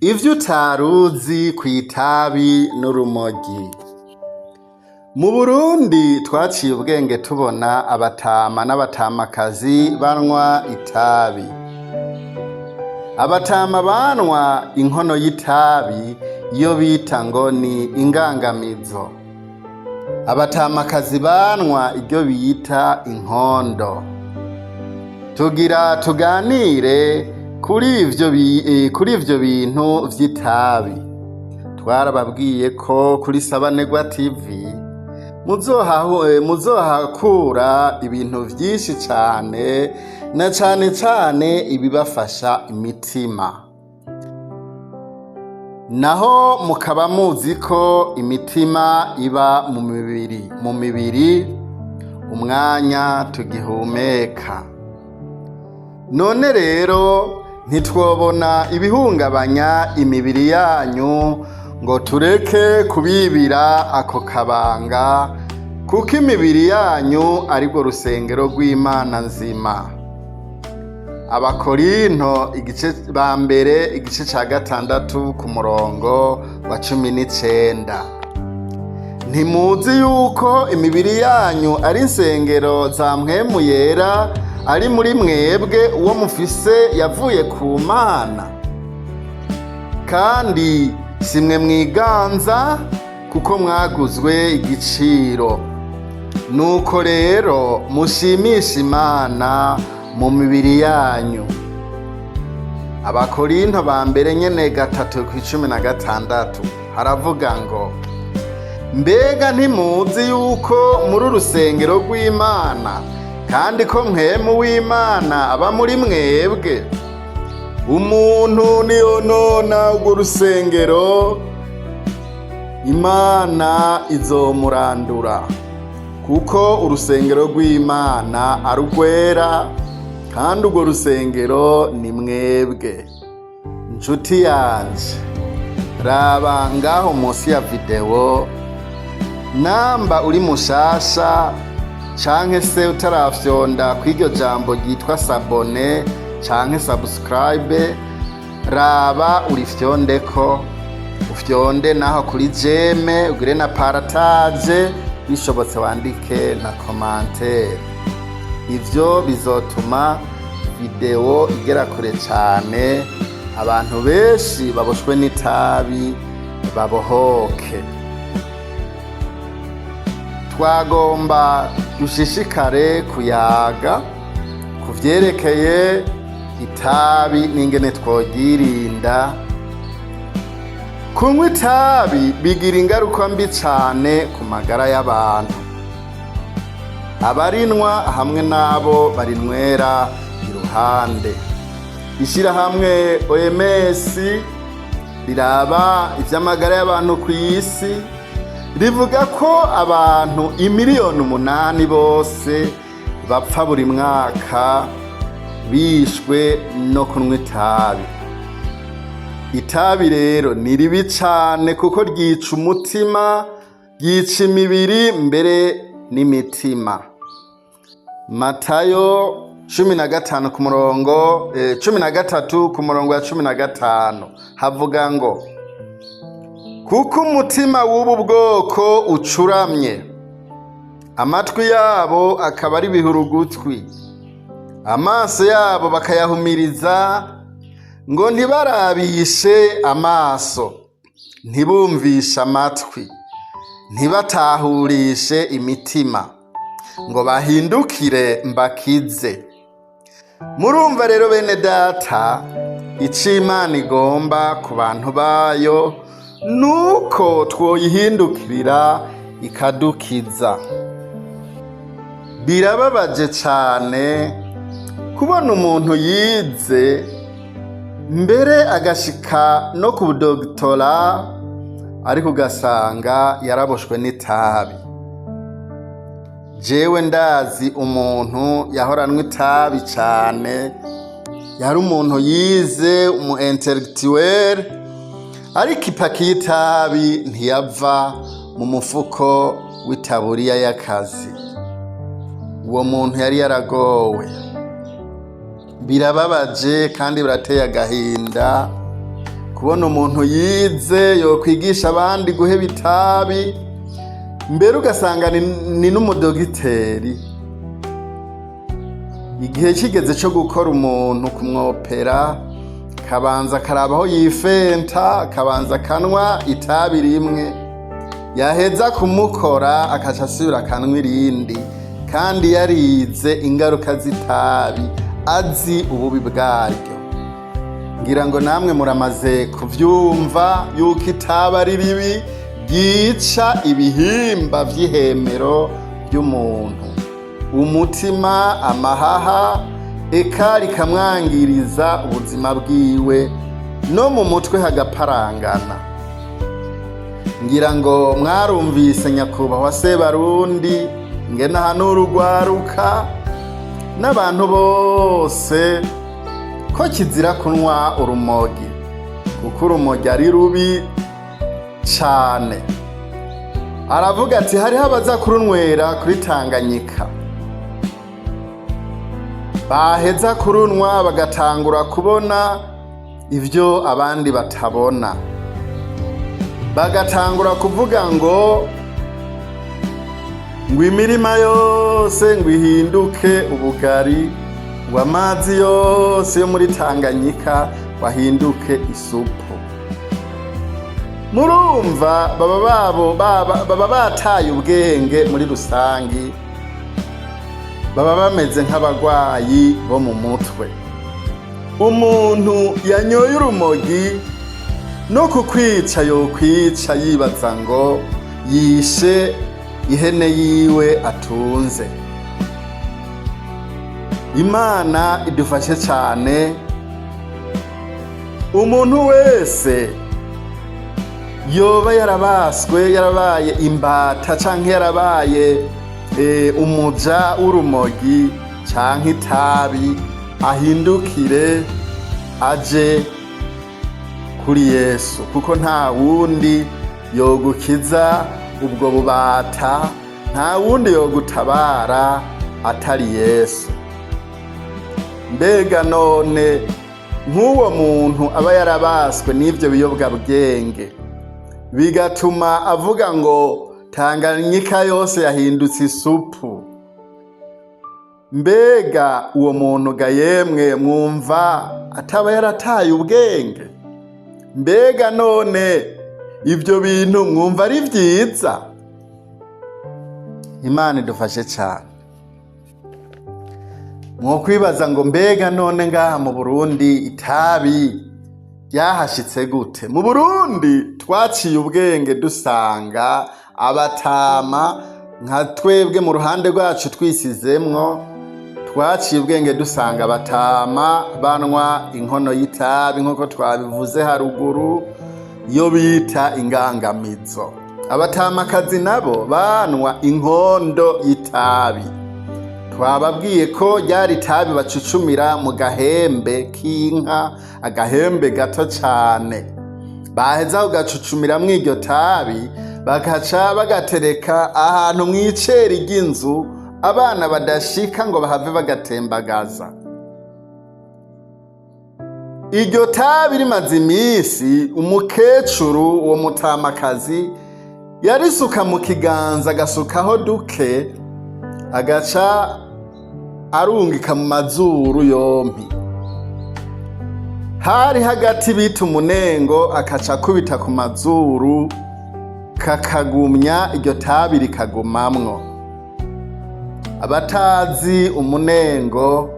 Ivyo utaruzi kw'itabi n'urumogi. Mu Burundi twaciye ubwenge tubona abatama n'abatamakazi banywa itabi. Abatama banywa inkono y'itabi iyo bita ngo ni ingangamizo. Abatamakazi banywa iryo bita inkondo. Tugira tuganire kuri ivyo bintu vy'itabi. Twarababwiye ko kuri Sabanegwa TV muzohakura ibintu vyinshi cane na cane cane ibibafasha imitima. Naho mukaba muzi ko imitima iba mu mibiri umwanya tugihumeka. None rero ntitwobona ibihungabanya imibiri yanyu ngo tureke kubibira ako kabanga, kuko imibiri yanyu arirwo rusengero rw'Imana nzima. Abakorinto igice ba mbere, igice ca 6 ku murongo wa 19. Ntimuzi yuko imibiri yanyu ari insengero za Mpwemu Yera ari muri mwebwe, uwo mufise yavuye ku Mana? Kandi si mwe mwiganza, kuko mwaguzwe igiciro. Nuko rero mushimishe Imana mu mibiri yanyu. Abakorinto ba mbere nyene 3 ku 16 haravuga ngo: "Mbega ntimuzi yuko muri urusengero rw'Imana, kandi ko Mpwemu w'Imana aba muri mwebwe? Umuntu niyonona urwo rusengero, Imana izomurandura, kuko urusengero rw'Imana ari urwera, kandi urwo rusengero ni mwebwe." Nshuti yanje, raba ngaho munsi ya videwo. Namba uri mushasha canke se utarafyonda kw'iryo jambo ryitwa s'abonner canke subscribe, raba urifyondeko, ufyonde naho kuri j'aime, ugire na partage, bishobotse wandike na commentaire. Ivyo bizotuma videwo igera kure cane, abantu benshi baboshwe n'itabi babohoke. Twagomba dushishikare kuyaga ku vyerekeye itabi n'ingene twogirinda. Kunywa itabi bigira ingaruka mbi cane ku magara y'abantu, abarinwa hamwe n'abo barinywera iruhande. Ishirahamwe OMS riraba ivy'amagara y'abantu kw'isi rivuga ko abantu imiliyoni 8 bose bapfa buri mwaka bishwe no kunywa itabi. Itabi rero ni ribi cane, kuko ryica umutima, ryica imibiri, mbere n'imitima. Matayo 15 ku murongo 13 ku murongo wa 15 havuga ngo: "Kuko umutima w'ubu bwoko ucuramye, amatwi yabo akaba ari ibihurugutwi, amaso yabo bakayahumiriza, ngo ntibarabishe amaso, ntibumvishe amatwi, ntibatahurishe imitima, ngo bahindukire mbakize." Murumva rero bene data, ico Imana igomba ku bantu bayo nuko twoyihindukirira ikadukiza. Birababaje cane kubona umuntu yize, mbere agashika no ku doctorat, ariko ugasanga yaraboshwe n'itabi. Jewe ndazi umuntu yahoranwa itabi cane, yari umuntu yize, umu intellectuel, ariko ipaki y'itabi ntiyava mu mufuko w'itaburiya y'akazi. Uwo muntu yari yaragowe. Birababaje kandi birateye agahinda kubona umuntu yize, Kubona umuntu yize yokwigisha abandi guheba itabi, mbere ugasanga ni n'umudogiteri, igihe kigeze cyo gukora umuntu kumwopera, kabanza akaraba aho yifenta, akabanza akanwa itabi rimwe, yaheza kumukora akaca asubira akanwa irindi, kandi yarize ingaruka z'itabi, azi ububi bwaryo. Ngira ngo namwe muramaze kuvyumva yuko itabi ari ribi, ryica ibihimba vy'ihemero by'umuntu, umutima, amahaha, eka rikamwangiriza ubuzima bwiwe, no mu mutwe hagaparangana. Ngira ngo mwarumvise nyakubahwa Sebarundi ngena hano urugwaruka n'abantu bose ko kizira kunywa urumogi, kuko urumogi ari rubi cane. Aravuga ati hariho abaza kurunywera kuri Tanganyika, baheza kurunwa bagatangura kubona ibyo abandi batabona, bagatangura kuvuga ngo imirima yose ngo ihinduke ubugari, ngo amazi yose yo muri Tanganyika wahinduke isupu. Murumva baba babo baba bataye ubwenge muri rusangi, baba bameze nk'abagwayi bo mu mutwe. Umuntu yanyoye urumogi no kukwica yokwica yibaza ngo yishe ihene yiwe atunze. Imana idufashe cyane. Umuntu wese yoba yarabaswe, yarabaye imbata canke yarabaye umuja w'urumogi canke itabi, ahindukire aje kuri Yesu, kuko nta wundi yogukiza ubwo bubata, nta wundi yogutabara atari Yesu. Mbega none nk'uwo muntu aba yarabaswe n'ibyo biyobwabwenge, bigatuma avuga ngo Tanganyika yose yahindutse isupu, mbega uwo muntu ga yemwe mwumva ataba yarataye ubwenge? Mbega none ibyo bintu mwumva ari byiza? Imana idufashe cyane. Mwokwibaza ngo mbega none ngaha mu Burundi itabi ryahashitse gute? Mu Burundi twaciye ubwenge dusanga abatama nka twebwe mu ruhande rwacu twisizemwo, twaciye ubwenge dusanga abatama banywa inkono y'itabi, nk'uko twabivuze haruguru, yo bita ingangamizo. Abatamakazi nabo banywa inkondo y'itabi. Twababwiye ko ryari itabi bacucumira mu gahembe k'inka, agahembe gato cane. Baheza kugacucumiramwo iryo tabi, bakaca bagatereka ahantu mw'iceri ry'inzu abana badashika ngo bahave bagatembagaza. Iryo tabi rimaze iminsi, umukecuru uwo mutamakazi yarisuka mu kiganza, agasukaho duke, agaca arungika mu mazuru yompi. Hari hagati bita umunengo, akaca akubita ku mazuru, kakagumya iryo tabi rikagumamwo. Abatazi umunengo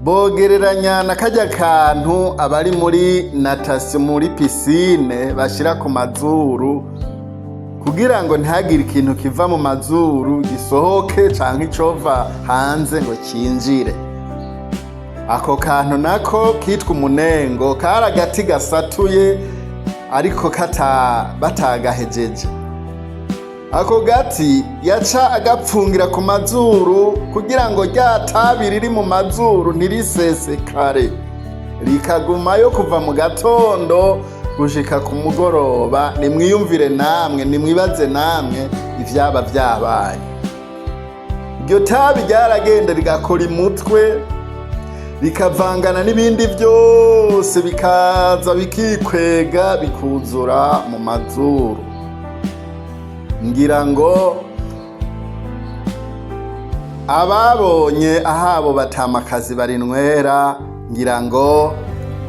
bogereranya na karya kantu abari muri natation, muri piscine, bashira ku mazuru kugira ngo ntihagire ikintu kiva mu mazuru gisohoke canke icova hanze ngo cinjire. Ako kantu nako kitwa umunengo, kari agati gasatuye ariko kata batagahejeje. Ako gati yaca agapfungira ku mazuru kugira ngo rya tabi riri mu mazuru ntirisesekare, rikagumayo kuva mu gatondo gushika ku mugoroba. Nimwiyumvire namwe, nimwibaze namwe ivyaba vyabaye. Iryo tabi ryaragenda rigakora imutwe, Rikavangana n'ibindi byose, bikaza bikikwega, bikuzura mu mazuru. Ngira ngo ababonye ahabo batamakazi barinywera, ngira ngo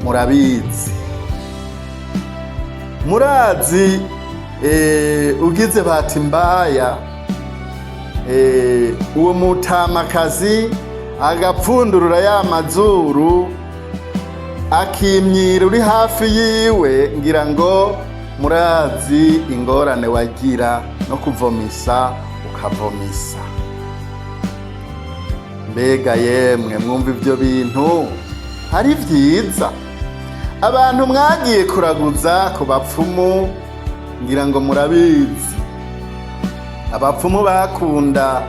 murabizi, murazi. Ugize bati mbaya, uwo mutamakazi agapfundurura ya mazuru, akimyira uri hafi yiwe, ngira ngo murazi ingorane wagira, no kuvomisa ukavomisa. Mbega yemwe, mwumva ibyo bintu ari byiza? Abantu mwagiye kuraguza ku bapfumu, ngira ngo murabizi. Abapfumu bakunda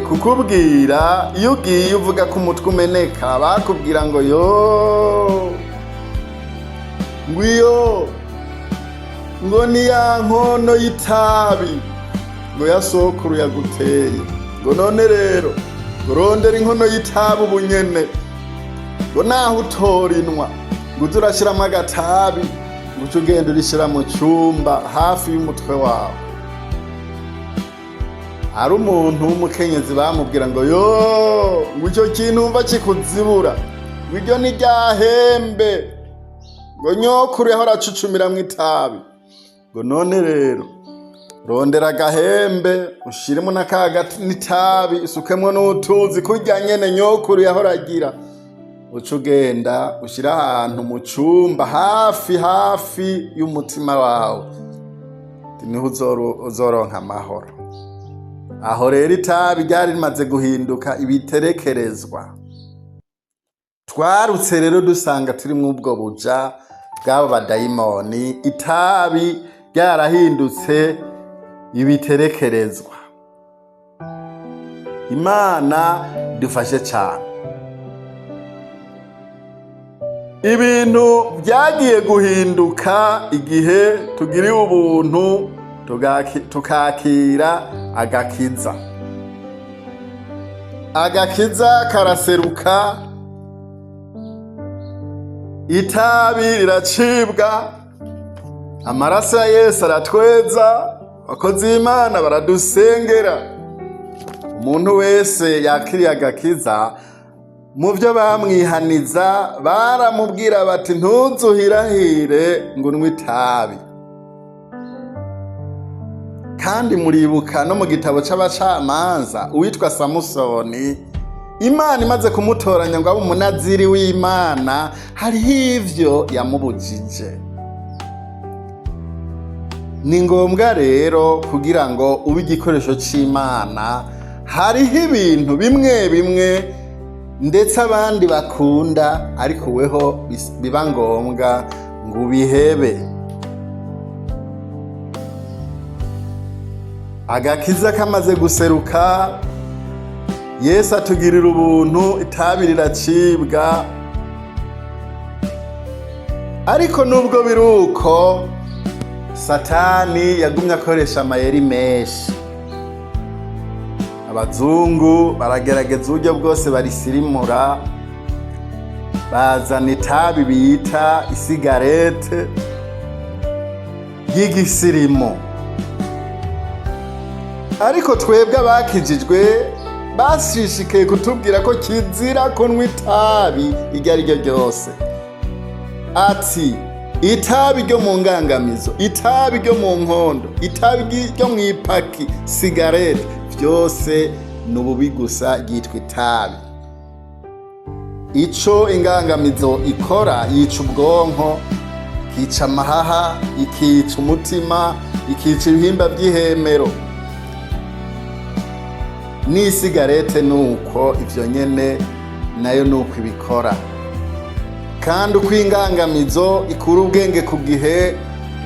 kukubwira, iyo ugiye uvuga ko umutwe umeneka, bakubwira ngo yo ngwiyo, ngo ni ya nkono y'itabi, ngo ya sokuru yaguteye, ngo none rero ngo rondera inkono y'itabi ubunyene, ngo naho utorinwa, ngo uze urashyiramo agatabi, ngo uce ugenda urishyira mu cyumba hafi y'umutwe wawe. Hari umuntu w'umukenyezi bamubwira ngo yo, ngo icyo kintu wumva kikuzibura, ngo iryo ni ryahembe, ngo nyokuru yahora acucumiramwo itabi, ngo none rero rondera agahembe, ushiremo na ka n'itabi, usukemwo n'utuzi kurya nyene nyokuru yahora agira, uca ugenda ushyire ahantu mu cyumba hafi y'umutima wawe, niho uzoronka amahoro. Aho rero itabi ryari rimaze guhinduka ibiterekerezwa. Twarutse rero dusanga turi muri ubwo buja bw'abo badayimoni, itabi ryarahindutse ibiterekerezwa. Imana dufashe cyane. Ibintu byagiye guhinduka igihe tugiriwe ubuntu, tukakira agakiza. Agakiza karaseruka, itabi riracibwa, amaraso ya Yesu aratweza, abakozi b'Imana baradusengera. Umuntu wese yakiriye agakiza, mu byo bamwihaniza baramubwira bati: "Ntuzuhirahire ngo unywe itabi." Kandi muribuka no mu gitabo c'Abacamanza, uwitwa Samusoni, Imana imaze kumutoranya ngo abe umunaziri w'Imana, hariho ivyo yamubujije. Ni ngombwa rero, kugira ngo ube igikoresho c'Imana, hariho ibintu bimwe bimwe ndetse abandi bakunda, ariko weho biba ngombwa ngo ubihebe. Agakiza kamaze guseruka, Yesu atugirira ubuntu, itabi riracibwa. Ariko nubwo biri uko, Satani yagumye akoresha amayeri menshi. Abazungu baragerageza uburyo bwose barisirimura, bazana itabi bita isigarete ry'igisirimu. Ariko twebwe abakijijwe bashishikaye kutubwira ko kizira kunywa itabi iryo ari ryo ryose. Ati itabi ryo mu ngangamizo, itabi ryo mu nkondo, itabi ryo mu ipaki, sigarete, byose ni ububi gusa, ryitwa itabi. Ico ingangamizo ikora, yica ubwonko, ikica amahaha, ikica umutima, ikica ibihimba by'ihemero. N'isigarete nuko ivyo nyene, nayo nuko ibikora. Kandi uko ingangamizo ikura ubwenge ku gihe,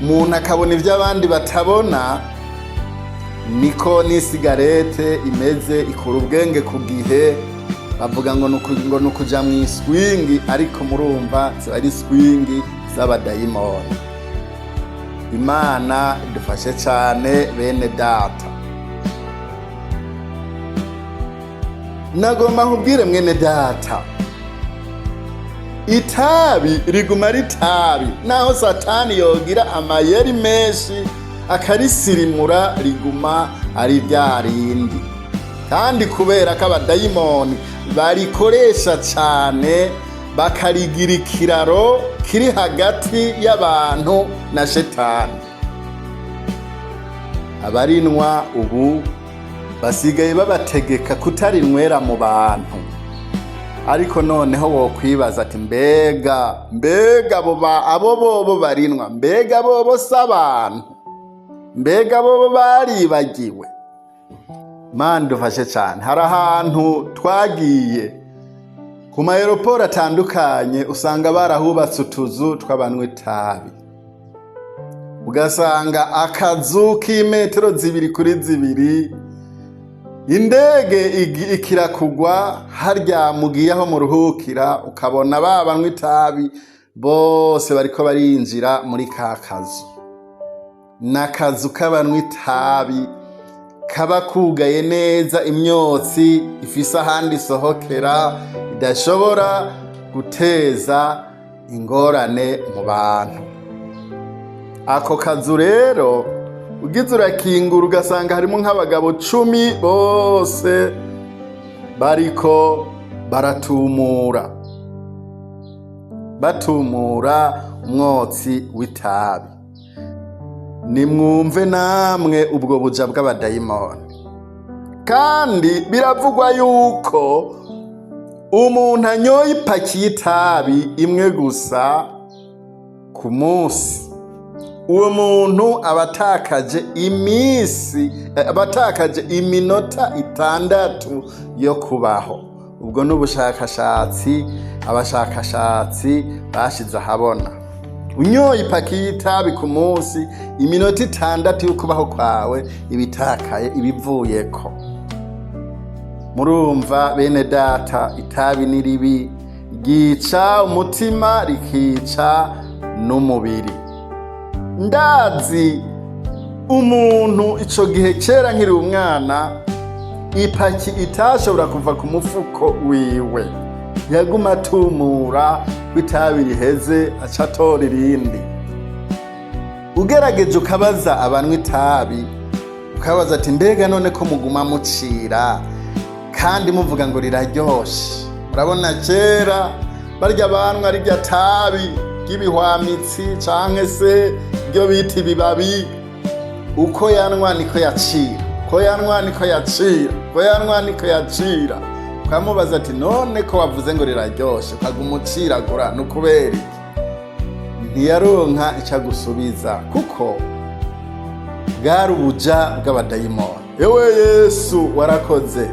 umuntu akabona ibyo abandi batabona, niko n'isigarete imeze, ikura ubwenge ku gihe. Bavuga ngo ni ukuja mu iswingi, ariko murumva ziba ari swingi z'abadayimoni. Imana idufashe cyane, bene data. Nagomba nkubwire, mwene data. Itabi riguma ari itabi, naho Satani yogira amayeri menshi akarisirimura, riguma ari rya rindi. Kandi kubera ko abadayimoni barikoresha cane, bakarigira ikiraro kiri hagati y'abantu na Shetani. Abarinwa ubu basigaye babategeka kutarinywera mu bantu. Ariko noneho wokwibaza ati: Mbega abo bobo barinwa, mbega bobo si abantu? Mbega bobo baribagiwe?" Mana dufashe cyane. Hari ahantu twagiye ku ma aéroports atandukanye, usanga barahubatse utuzu tw'abanywa itabi. Ugasanga akazu k'imetero 2 kuri 2, indege ikira kugwa harya mugiye aho muruhukira, ukabona ba banywa itabi bose bariko barinjira muri ka kazu. N'akazu k'abanywa itabi kaba kugaye neza, imyotsi ifise ahandi isohokera, idashobora guteza ingorane mu bantu. Ako kazu rero ugize urakingura, ugasanga harimo nk'abagabo 10 bose bariko baratumura, batumura umwotsi w'itabi. Nimwumve namwe ubwo buja bw'abadayimoni. Kandi biravugwa yuko umuntu anyoye ipaki y'itabi imwe gusa ku munsi, uwo muntu aba atakaje iminsi, aba atakaje iminota 6 yo kubaho. Ubwo ni ubushakashatsi abashakashatsi bashize ahabona. Unyoye ipaki y'itabi ku munsi, iminota 6 yo kubaho kwawe ibitakaye, ibivuyeko. Murumva bene data, itabi ni ribi, ryica umutima, rikica n'umubiri. Ndazi umuntu ico gihe kera nkiri umwana, ipaki itashobora kuva ku mufuko wiwe, yaguma atumura ko itabi riheze aca atora irindi. Ugerageje ukabaza abanywa itabi, ukabaza ati: "Mbega none ko muguma mucira kandi muvuga ngo riraryoshe?" Murabona kera barya banwa rirya tabi ry'ibihwamitsi canke se ryo bita ibibabi, uko yanwa niko yacira, uko yanwa niko yacira, uko yanwa niko yacira. Ukamubaza ati: "None ko wavuze ngo riraryoshe, ukaguma uciragura, ni ukubera iki?" Ntiyaronka ico agusubiza, kuko bwari ubuja bw'abadayimoni. Ewe Yesu, warakoze,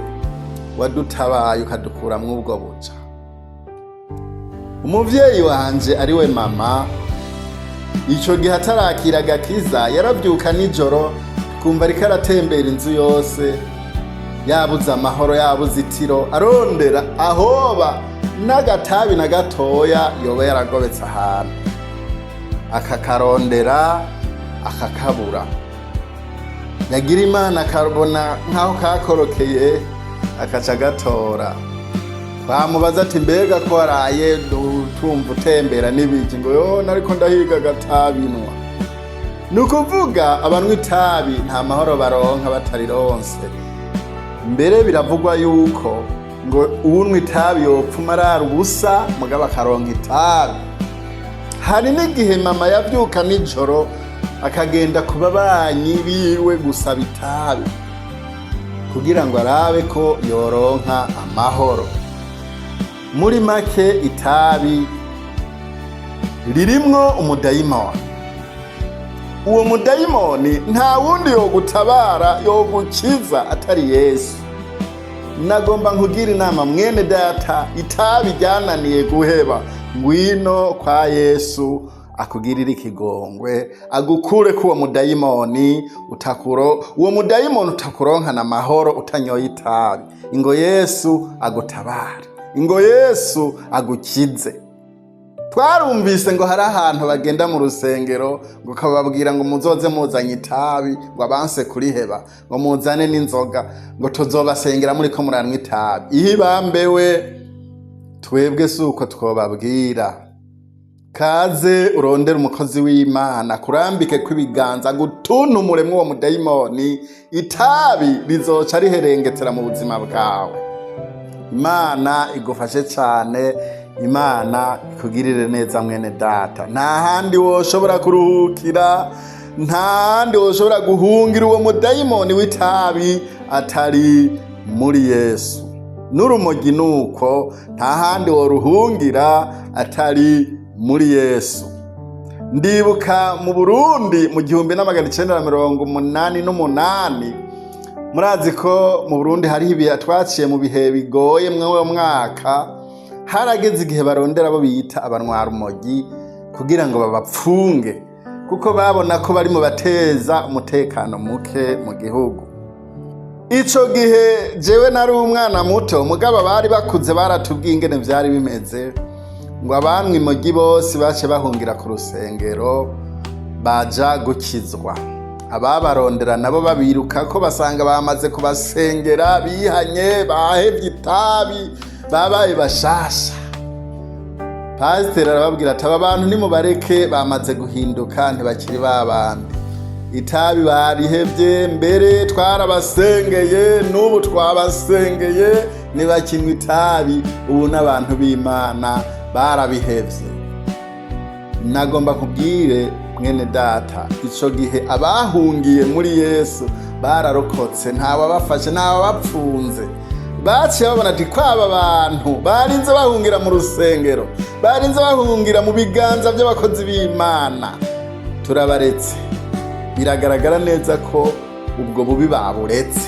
wadutabaye ukadukuramwo ubwo buja. Umuvyeyi wanje, ariwe mama, ico gihe atarakira agakiza, yaravyuka nijoro twumva ariko aratembera inzu yose, yabuze amahoro, yabuze itiro, arondera ahoba n'agatabi na gatoya yoba yaragobetse ahantu, akakarondera akakabura. Yagira Imana akabona nk'aho kakorokeye, akaca agatora. Twamubaza ati: "Mbega ko waraye tumva utembera n'ibiki?" Ngo: "Yo, nariko ndahiga agatabinwa." Ni ukuvuga abanywa itabi nta mahoro baronka batarironse. Mbere biravugwa yuko ngo uwunywa itabi yopfuma arara ubusa, mugabo akaronka itabi. Hari n'igihe mama yavyuka nijoro akagenda ku babanyi biwe gusaba itabi kugira ngo arabe ko yoronka amahoro. Muri make, itabi ririmwo umudayimoni. Uwo mudayimoni nta wundi yogutabara, yogukiza atari Yesu. Nagomba nkugira inama, mwene data, itabi ryananiye guheba, ngwino kwa Yesu akugirire ikigongwe, agukure ko uwo mudayimoni utakuro, uwo mudayimoni utakuronkana amahoro utanyoye itabi. Ingo Yesu agutabare, ingo Yesu agukize. Twarumvise ngo hari ahantu bagenda mu rusengero ngo ukababwira ngo muzoze muzanye itabi, ngo abanse kuriheba ngo muzane n'inzoga, ngo tuzobasengera muriko muranywa itabi. Iyo ibambewe. Twebwe si uko twobabwira. Kaze urondere umukozi w'Imana kurambike kw'ibiganza, gutuntumure mw'uwo mudayimoni, itabi rizoca riherengetera mu buzima bwawe. Imana igufashe cyane, Imana ikugirire neza, mwene data. Nta handi woshobora kuruhukira, nta handi woshobora guhungira uwo mudayimoni w'itabi atari muri Yesu. N'urumogi nuko, nta handi woruhungira atari muri Yesu. Ndibuka mu Burundi mu 1988. Murazi ko mu Burundi hariho ibihe twaciye, mu bihe bigoye. Mw'uwo mwaka harageze igihe barondera abo bita abanywarumogi kugira ngo babapfunge, kuko babona ko bari mu bateza umutekano muke mu gihugu. Ico gihe jewe nari umwana muto, mugabo bari bakuze baratubwiye ingene vyari bimeze, ngo abanywa imogi bose bace bahungira ku rusengero baja gukizwa. Ababarondera nabo babiruka ko basanga bamaze kubasengera, bihanye, bahevye itabi, babaye bashasha. Pasiteri arababwira ati: "Aba bantu nimubareke, bamaze guhinduka, ntibakiri babandi, itabi barihevye, mbere twarabasengeye, n'ubu twabasengeye, ntibakinywa itabi, ubu n'abantu b'Imana, barabihevye." Nagomba kubwire mwene data, ico gihe abahungiye muri Yesu bararokotse, ntawabafashe, ntawabapfunze. Baciye babona ati kwaba bantu barinze bahungira mu rusengero, barinze bahungira mu biganza by'abakozi b'Imana, turabaretse, biragaragara neza ko ubwo bubi baburetse.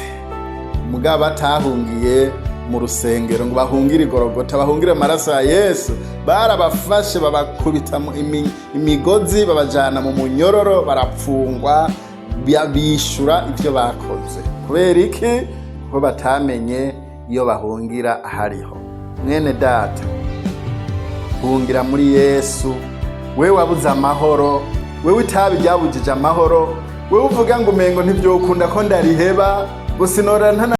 Mugabo batahungiye mu rusengero ngo bahungire igorogota, bahungire amaraso ya Yesu, barabafashe, babakubita imigozi, babajana mu munyororo, barapfungwa, bishura ibyo bakoze. Kubera iki? Kuko batamenye iyo bahungira ahariho. Mwene data, hungira muri Yesu. We wabuze amahoro, wewe itabi ryabujije amahoro, wewe uvuga ngo umengo ntivyokunda ko ndariheba, gusa inora.